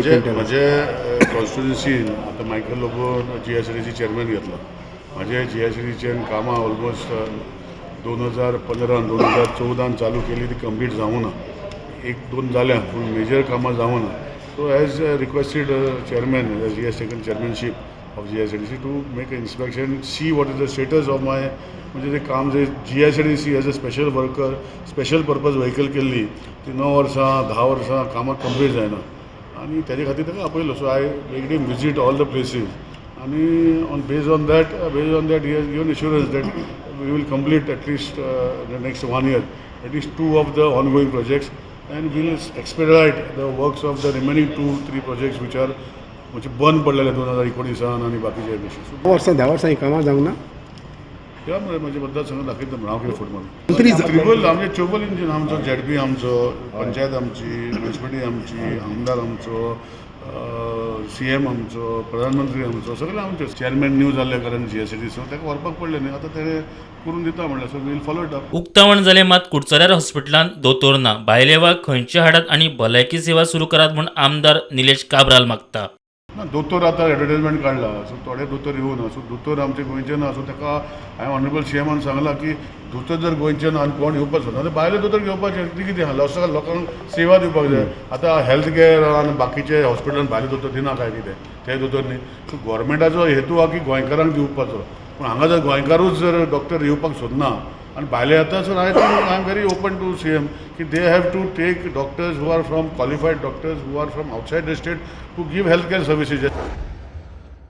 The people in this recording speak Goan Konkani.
ट्रिटमेंट. म्हजे कॉन्स्टिट्युन्सीन आतां मायकल लोबो जीएसआयडीसी चेअरमॅन घेतला. म्हाजे जीएसआयडीसीन कामां ऑलमोस्ट 2015, 2014न चालू केली, ती कंप्लीट जावूं ना. एक दोन जाल्या, पूण मेजर कामां जावूं ना. So as requested chairman, as he has taken chairmanship of GSIDC, to make inspection, see what is the status of my, म्हणजे ते काम जे GSIDC as a special worker, special purpose vehicle केल्ली, ती 9 वर्सां, 10 वर्सां कामां कंप्लीट जायना आनी तेजे खातीर ताका आपयलो. So I made him visit all the places आनी on based on that he has given assurance that we will complete at least the next one year at least two of the ongoing projects and will expedite the works of the remaining two three projects which are म्हणजे बंद पडलेले 2019न आनी बाकीचे कशे. सो वर्सां, 10 वर्सां ही कामां जावंक ना. त्या म्हजे मतदारसंघ दाखयता म्हणून हांव कितें फट मारून मंत्री त्रिबल आमचे चौगुले इंजिन आमचो, झेडपी आमचो, पंचायत आमची, म्युनिसिपालिटी आमची, आमदार आमचो, सीएम आमचो, प्रधानमंत्री आमचो, सगळे आमचे. चेअरमॅन न्यू जाल्ले कारण जीएसआयडीसी, सो ताका व्हरपाक पडलें न्ही. आतां तेणें करून दिता म्हणलें, so we'll follow it up. उक्तावण जालें मात कुडचड्यार हॉस्पिटलांत दोतोर ना. भायले वा खंयचे हाडात आनी भलायकी सेवा सुरू करात म्हूण आमदार निलेश काब्राल मागता. ना, दोतोर आतां एडवर्टायजमेंट काडला, सो थोडे दोतोर येवना. सो दोतोर आमचे गोंयचे ना. सो ताका हांवें ऑनरेबल सीएमान सांगलां की दोतोर जर गोंयचे ना आनी कोण येवपाक सोदना जाल्यार भायले दोतोर घेवपाचे. ती कितें आहा, लोकांक लोकांक सेवा दिवपाक जाय. आतां हेल्थ केअर आनी बाकीचे हॉस्पिटलान भायले दोतोर दिना काय कितें, ते दोतोर न्ही. सो गोवोरमेंटाचो हेतू आहा की गोंयकारांक दिवपाचो, पूण हांगा जर गोंयकारूच जर डॉक्टर येवपाक सोदना आनी भायले येता, so I think I am very open to CM की they have to take doctors who are from, qualified doctors who are from outside the state to give health care services.